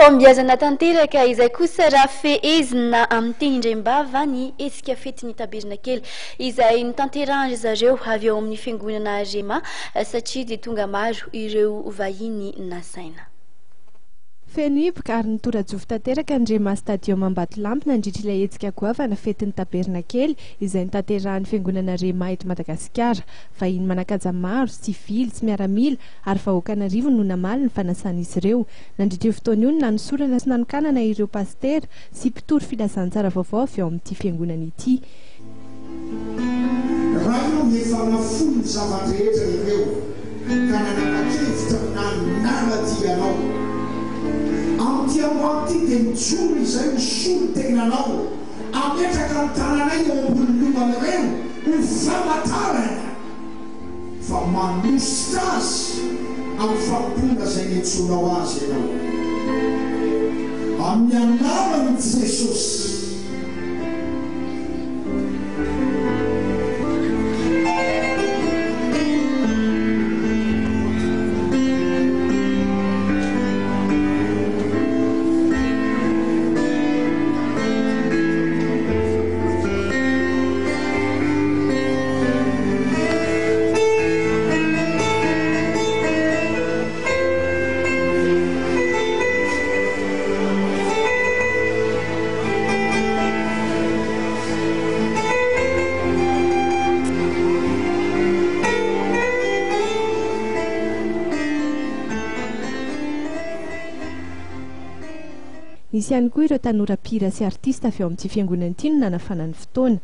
Fahombiazana tanteraka izay kosa raha fehezina amin'ny teny indraim-bava ny hetsika fetin'ny Tabernakely izay notanterahan-dry zareo avy ao amin'ny fiangonana Rhema satria dia tonga maro ireo vahiny nasaina. Feno hiboka ary nitora-jofo tanteraka ny Rhema Stadium Ambatolampy nandritra ilay hetsika goavana fetin'ny Tabernakely izay notanterahan'ny fiangonana Rhema eto Madagasikara. Vahiny manan-kaja maro, sivily sy miaramila ary vahoaka an'arivony no namaly ny fanasan'izy ireo. Nandritra io fotoana io no nanosorana sy nanokanana ireo pasitera sy mpitory filazantsara vaovao avy ao amin'ity fiangonana ity. Ray ô, efa nafoy ny zava-drehetra ireo ka nanapa-kevitra nanara-dia Anao. Amin'ity androany ity dia mijoro izay ho solontenanao, hametraka ny tananay eo ambony lohan'ireo ho famantarana. Fa manosika azy amin'ny fanompoana izay niantsoanao azy ianao. Amin'ny anaran'i Jesosy. Nisy ihany koa ireo tanora mpihira sy artista avy ao amin'ity fiangonana ity no nanafana ny fotoana.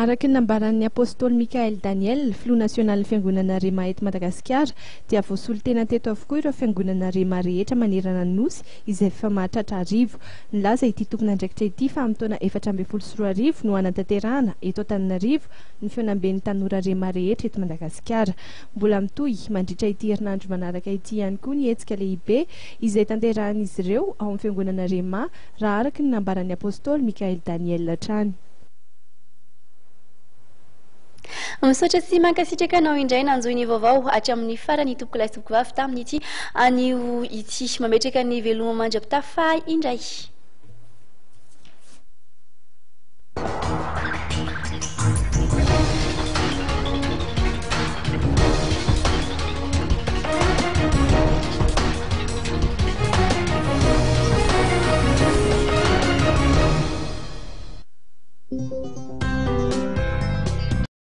Araka ny nambaran'ny Apostoly Mickaël Daniel, filoha nasionalin'ny fiangonana Rhema eto Madagasikara, dia voasolo tena teto avokoa ireo fiangonana Rhema rehetra manerana ny Nosy izay efa mahatratra arivo. Nilaza ity tompon'andraikitra ity fa amin'ny taona 2014 no hanatanterahana eto Antananarivo ny fihaonamben'ny tanora Rhema rehetra eto Madagasikara. Mbola mitohy mandritra ity herinandro manaraka ity ihany koa ny hetsika lehibe izay tanterahan'izy ireo ao amin'ny fiangonana Rhema raha araka ny nambaran'ny Apostoly Mickaël Daniel hatrany. Misaotra sy mankasitraka anao indray nanjohy ny vaovao hatramin'ny farany tompokolahy sy tompokovavy tamin'ity anio ity. Mametraka ny veloma mandra-pitafa indray.